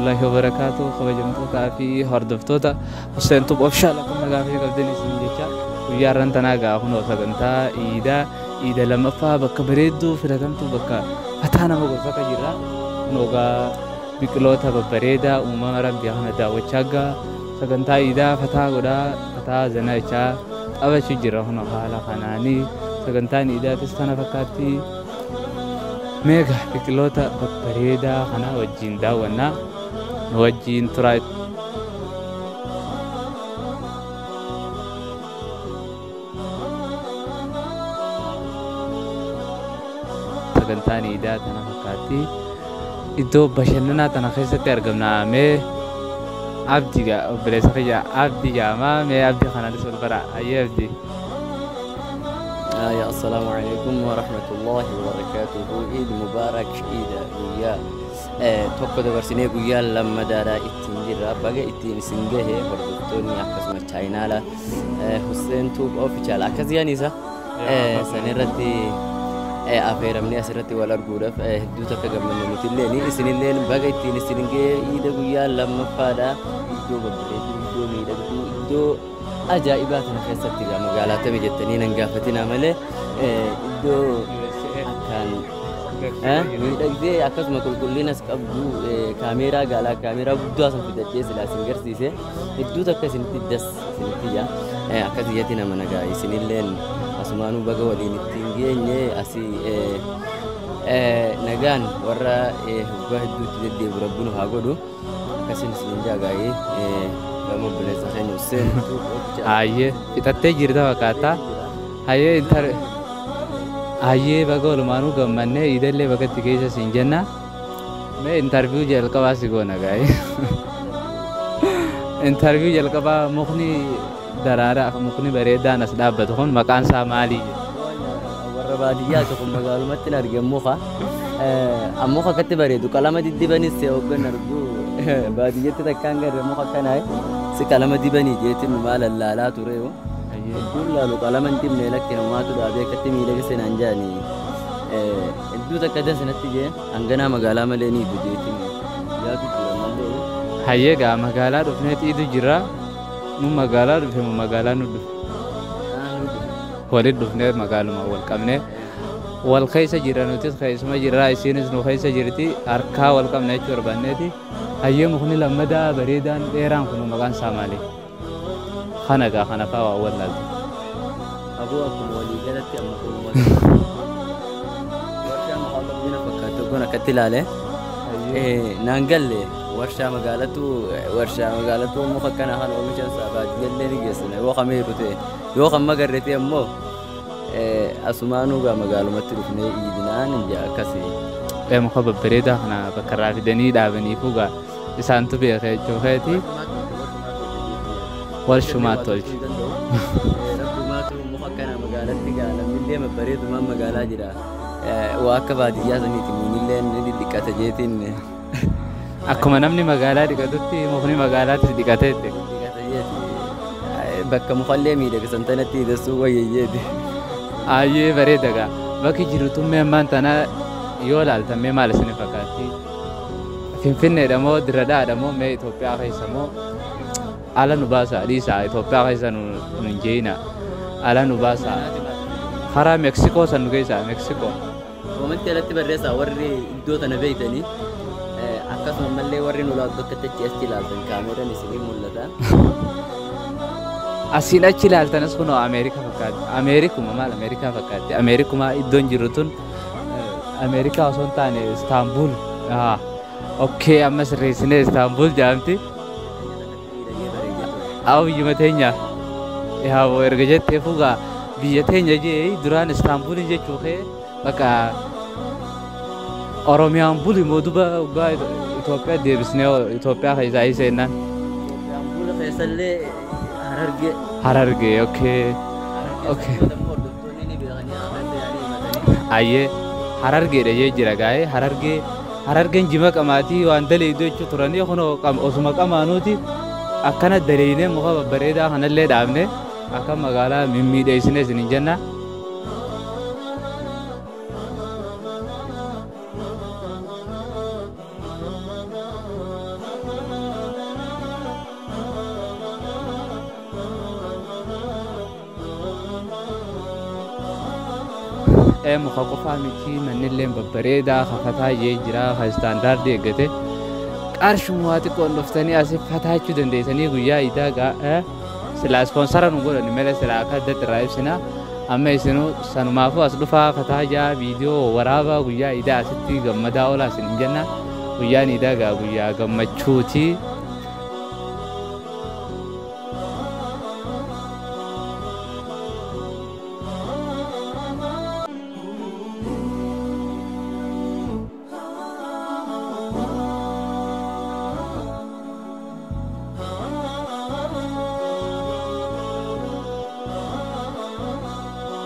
Warahmatullahi wabarakaatu. Kabajamtootaa fi hordoftoota Hussein Tube Official, akkam nagaa fi qabdan isin jecha. Guyyaa har'aan tanaa gaa kunoo sagantaa iidaa, iida lammaffaa, bakka bareedduu filatamtu, bakka fataa nama godhu bakka jirra. Kunoo gaa biqiloota babbareedaa uumama rabbii kana daawwachaa gaa sagantaa iidaa fataa godhaa, fataa zanachaa taphachuu jira. Kunoo haala kanaanii sagantaan iidaatis tana fakkaatti. Meega biqiloota babbareedaa kana wajjin daawwannaa, nu wajjin turaa. Sagantaan iidaa tana fakkaatti. Iddoo bashannanaa tana keessatti argamna. Mee Abdi gaa, obboleessa kiyya Abdi jaamaa, mee Abdi kanaanis wal bara. Ayyee Abdi. آية السلام عليكم ورحمة الله وبركاته. عيد مبارك. عيد guyyaa tokko dabarsinee guyyaa lammadaadhaa ittiin jirra. Baga ittiin isin gahe hordoftoonni, akkasuma chaayinaala Hussein Tube Official akkas yaanisa san irratti afeeramnee asirratti wal arguudhaaf hedduu takka gammanne. Nutilleen isinilleen baga ittiin isin gahe. Iida guyyaa lammaffaadha. Iddoo babbareedduu, iddoo miidhagduu, iddoo ajaa'ibaa tana keessatti egaa magaalaa tami jettanii nan gaafatinaa malee, iddoo akkaan miidhagdee akkasuma qulqullinas qabdu, kaameeraa gaalaa kaameeraa guddaa san fidadhee silaa isin garsiise hedduu takka isinitti das isinitti ija akkas iyyatti nama nagaa. Isinilleen asumaanuu baga waliin ittiin geenye. Asii nagaan warra waggaa hedduutti deddeebi'u rabbi nu haa godhu. Akkasin isinin jaagaayee gama obboleessa keenya Hussein. Hayyee, fixattee jirta fakkaata. Hayyee intar hayyee, baga walumaanuu gammannee, iidallee bakka itti keessa siin jenna. Mee interview jalqabaa si goona gaa'ee. Interview jalqabaa, mukni daraaraa, mukni bareedaan as dhaabbatu kun maqaan isaa maali? Warra baadiyyaa tokko magaalumatti hin arge muka. Ammoo akkatti bareedu qalama diddibanis hoggan argu baadiyyatti takkaan garre muka akkanaa si qalama dibanii jeetiin maal allaalaa ture yoo. Hedduun laalu qalama hin dibne, lakki namaatu dhaabee akkatti miidhagse naan jaani. Hedduu takka dasanatti jee hanganaa magaalaa malee ni idu jeetiin yaadu jira malee. Hayyee gaa, magaalaa dhufnee xiidu jira. Nu magaalaa dhufe moo magaalaa nu dhufe? Walitti dhufnee magaaluma wal qabnee wal keessa jira. Nutis keessuma jirra, isiinis nu keessa jirti, harkaa wal qabna jechuu barbaanneeti. Hayyee, mukni lammadaa bareedaan dheeraan kun maqaan isaa maali? Kana gaa kana fa'aa waa wallaaltu. Aboo, akkuma walii galatti amma kun warshaa mukaa qabdina fakkaatu kun akkatti ilaale. Naan galle warshaa magaalatu, warshaa magaalatu muka akkana kan oomishan isaa baadiyyallee ni geessina yoo kameeru ta'e, yoo kan magarre ta'e immoo asumaanuu gaa magaalumatti dhufnee iidinaan hin jaa akkasii. Muka babbareedaa kana bakka irraa fidanii dhaabaniifuu gaa isaantu beeka jechuu keeti. Warshumaa tolche. Rabbumaatu muka akkana magaalatti gaa namnillee babbareedumaan magaalaa jira. Waa akka baadiyyaa saniiti muunillee ni dhidhiqata jeetiin. Akkuma namni magaalaa dhiqatutti mukni magaalaattis dhiqateetti. Dhiqata jeeti. Bakka mukallee miidhagsan tanatti hidhassuu wayyeeyyeeti. Ayyee, bareeda gaa. Bakki jiru tummee ammaan tana yoo ilaaltan mee maal isin fakkaatti? Finfinneedha moo Diradhaadha moo mee Itoophiyaa keessa moo ala nu baasa? Dhiisaa, Itoophiyaa keessa nu hin jeeyina. Ala nu baasa. Karaa Meksikoo san nu geessaa, Meksikoo. Koomentii alatti barreessaa warri iddoo tana beeytanii, akkasuma mallee warri nu laaltu akkatti achi achi ilaaltan kaameeraan isinii mul'ata. Asiin achi ilaaltanis kunoo Ameerikaa fakkaatti. Ameerikuma maal Ameerikaa fakkaatti. Ameerikuma iddoon jiru tun Ameerikaa osoo hin taane Istaanbul. Okay, amma sirreessinee Istaanbul jedhamti. Awu, biyyuma teenya. Yaa erga jettee fugaa biyya teenya jee duraan Istaanbulin jechuu kee bakka Oromiyaan buli moo duba waggaa Itoophiyaa deebisnee Itoophiyaa keessaa seennaan. Itoophiyaan bula keessallee Harargee. Harargee, okay. Okay. Ayyee, Harargeedha jee jira gaa'ee. Harargee, Harargeen jima qamaatii waan daleeydu jechuu turanii. Kunoo osuma qamaanuuti akkana daleeynee muka babbareedaa kanallee dhaabne akka magaalaa mimmiidheessine isin jenna. Muka qofaa miti, mannillee babbareedaa kafataa jee jira, ka istaandaardii eeggate. Qarshuma waa xiqqoon dhuftanii asii fataachuu dandeessanii guyyaa iidaa gaa. Silaa ispoonsara nu godhani malee silaa akka addatti irraa ibsina. Amma isinuu sanumaafuu as dhufaa fataa jaa, viidiyoo waraabaa, guyyaa iidaa asitti gammadaa oolaa isin hin jenna. Guyyaan iidaa gaa guyyaa gammachuuti.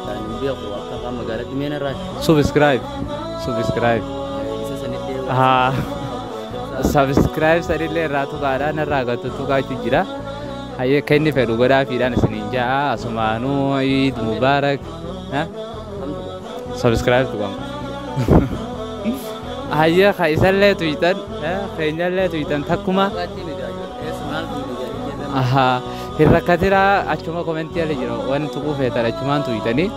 Kan hin beeku akka afaan magaalatti meena irraa. Subscribe. Subscribe. Isa sanillee. Haa. Subscribe sanillee irraa tuqaadhaan irraa gattu tuqaachuu jira. Hayyee, akka inni fedhu godhaafiidhaan isiniin ja'a. Asumaanuu Iid Mubaarak. Subscribe tuqama. Hayyee, ka isallee tuyxan, keenyallee tuyxan takkuma. Ahaa, hin rakkatiraa, achuma komentii ala jira, waan tuquu feetan achumaan tuyxanii.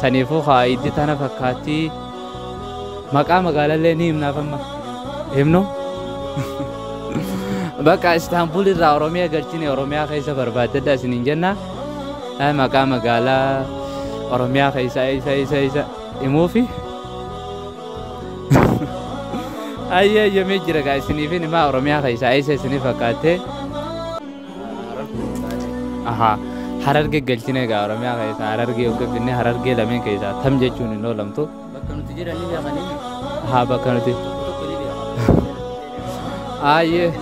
Saniifuu haa iddi tana fakkaattii, maqaa magaalallee ni himnaaf amma. Himnu? Bakka Istaanbul irraa Oromiyaa galchine, Oromiyaa keessa barbaaddadha isiniin jenna. Maqaa magaalaa Oromiyaa keessa isa isa isa himuufi. Ayyee, yemmuu jira gaa isiniifin himaa, Oromiyaa keessa isa isinii fakkaattee. Ahaa. Harargee galchine gaa, Oromiyaa keessa Harargee hogganfinne, Harargee lameen keessaa tam jechuun hin oolamtu. Bakka nuti jiran ni beekanii. Haa, bakka nuti. Tokko tokko ni beeka. Ayyee.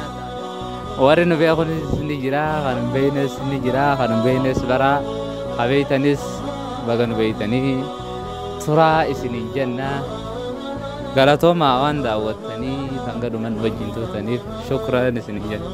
Warri nu beekunis ni jira, kan hin beeknes ni jira, kan hin beeknes bara qabeeytanis baga nu beeytanii turaa isiniin jenna. Galatoomaa waan daawwattanii hanga dhuman wajjin turtaniif shukran isiniin jenna.